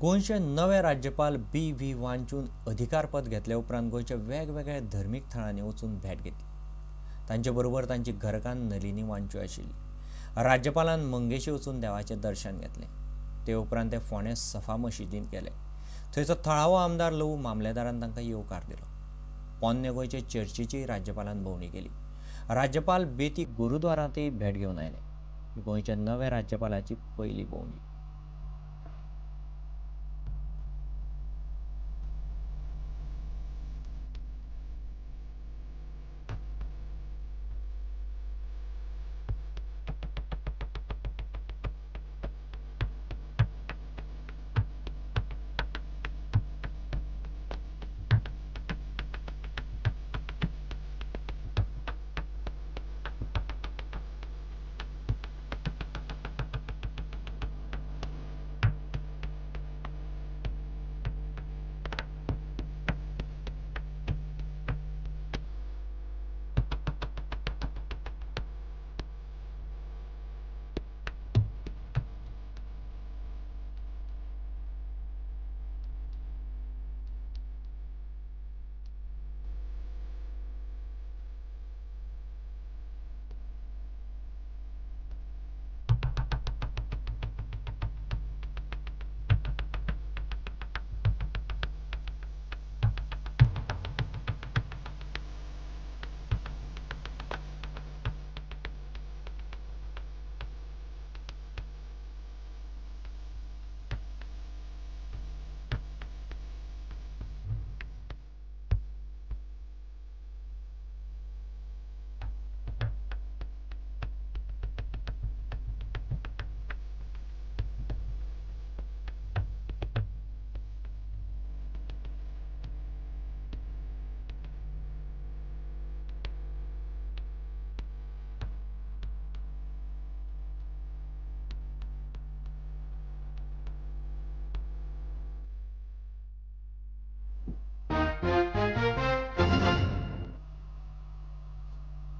गोंयचे नवे राज्यपाल बी व्ही वांचून अधिकारपद घेतले उपरांत गोंयच्या वेगवेगळ्या धर्मीक थळांनी वचून भेट घेतली. तांचे बरोबर तांची घरकान्न नलिनी वांचू आशिल्ली. राज्यपालान मंगेशी वचून देवाचें दर्शन घेतलें. ते उपरांत ते फोंडें सफा मशिदींत गेले. थंयचो थळावो आमदार लवू मामलेदारान तांकां येवकार दिलो. पोन्ने गोंयचे चर्चीची राज्यपालान भोंवडी केली. राज्यपाल बेती गुरुद्वारांतय भेट घेवन आयले. गोंयच्या नव्या राज्यपालाची पयली भोंवडी.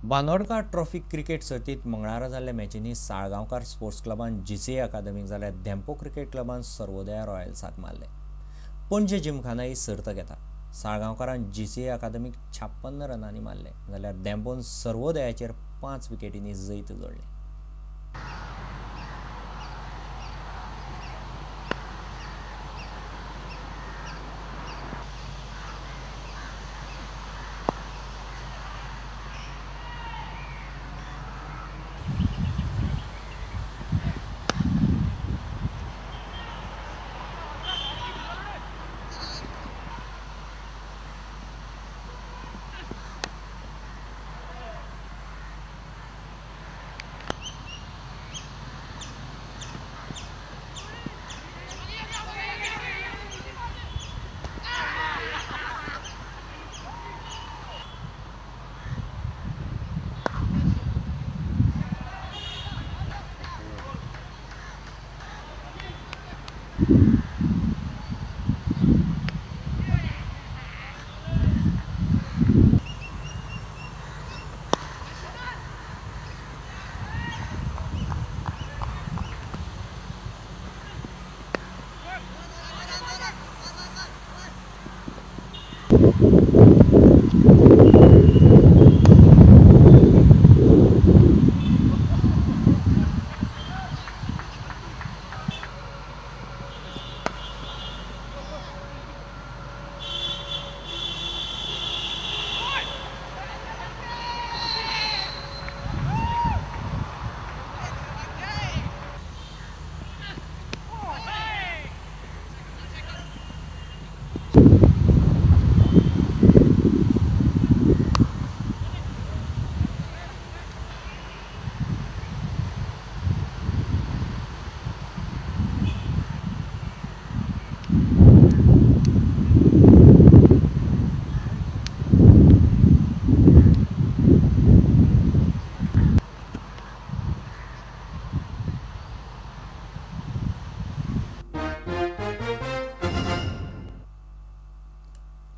बांदोडकार ट्रॉफी क्रिकेट सर्तींत मंगळारा जाल्ल्या मॅचींनी साळगांवकार स्पोर्ट्स क्लबान जीसीए अकादमीक जाल्यार धेंपो क्रिकेट क्लबान सर्वोदया रॉयल्साक मारले. पणजे जिमखाना ही सर्त घेता. साळगांवकारान जीसीए अकादमीक 56 रनांनी मारले जाल्यार धेंपोन सर्वोदयाचेर 5 विकेटींनी जैत जोडलें.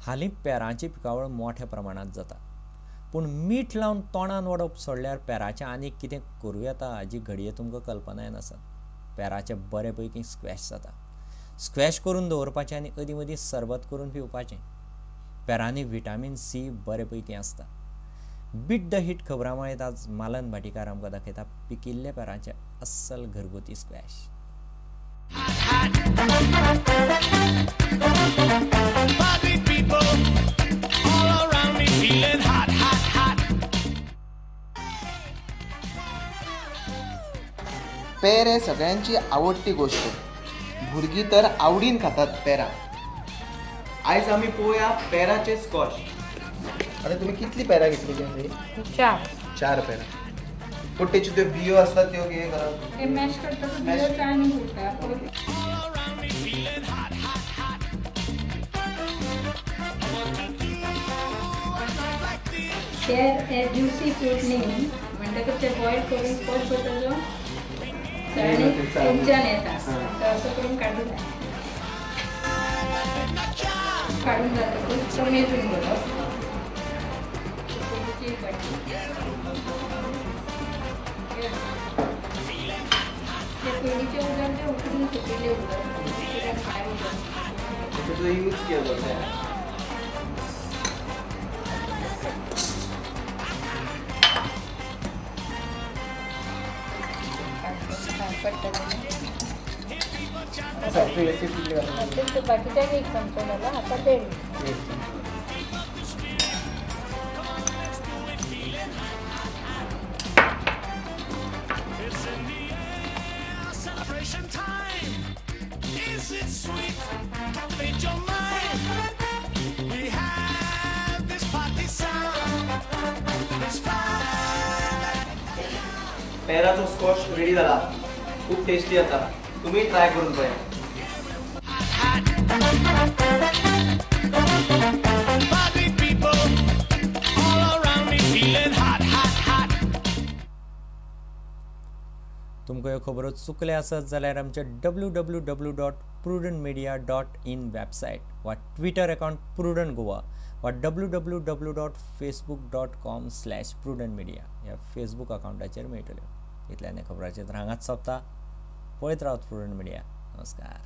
हालीं पेरांची पिकावळ मोठ्या प्रमाणांत जाता, पूण मीठ लावन तोंडान वडप सोडल्यार पेराचें आनीक कितें करूं येता हाजी घडये तुमकां कल्पनाय नासत. पेराचें बरें पैकी स्क्वॅश जाता. स्क्वॅश करून दवरपाचें आनी अदीं मदीं सरबत करून पिवपाचें. पेरांनी विटामीन सी बरे पैकी आसता. बीट the hit खबरां माळेंत आज मालन भाटीकार आमकां दाखयता पिकिल्ल्या पेरांचें अस्सल घरगुती स्क्वॅश. पेर हे सगळ्यांची आवडटी गोष्ट. भुरगीं तर आवडीन खातात पेरां. आयज आमी पळोवया पेराचे स्कॉश. आतां तुमी कितली पेरां घेतली? चार. चार पेरां. पूण तेच्यो त्यो बियो आसतात त्यो कितें करप? ते मॅश करतकच बियो चाळणी उरता. पेर हे ज्युसी फ्रूट न्ही, म्हणटकच ते बॉयल करून पल्प ताजो चाळणी तुमच्यान येता. तो असो करून काडून काडून जातकच तो मेजून घेवप. ते पयलींचे उदक ते उकडून सुकिल्लें उदक, कांय उदक यूज केलो. बाकीच्याक एक चमचो घाला, आतां देड. पेराचो स्कॉश रेडी जाला. खूब टेस्टी आसा. तुमी ट्राय करून पळया. तुमकां ह्यो खबरो चुकले आसत जाल्यार आमच्या www.prudentmedia.in website वा ट्विटर अकाउंट प्रुडंट गोवा वा www.facebook.com/prudentmedia ह्या फेसबूक अकाउंटाचेर मेळटल्यो. इतल्यान खबराचेर हांगाच सोंपता. पळयत रावत प्रुडंट मिडिया. नमस्कार.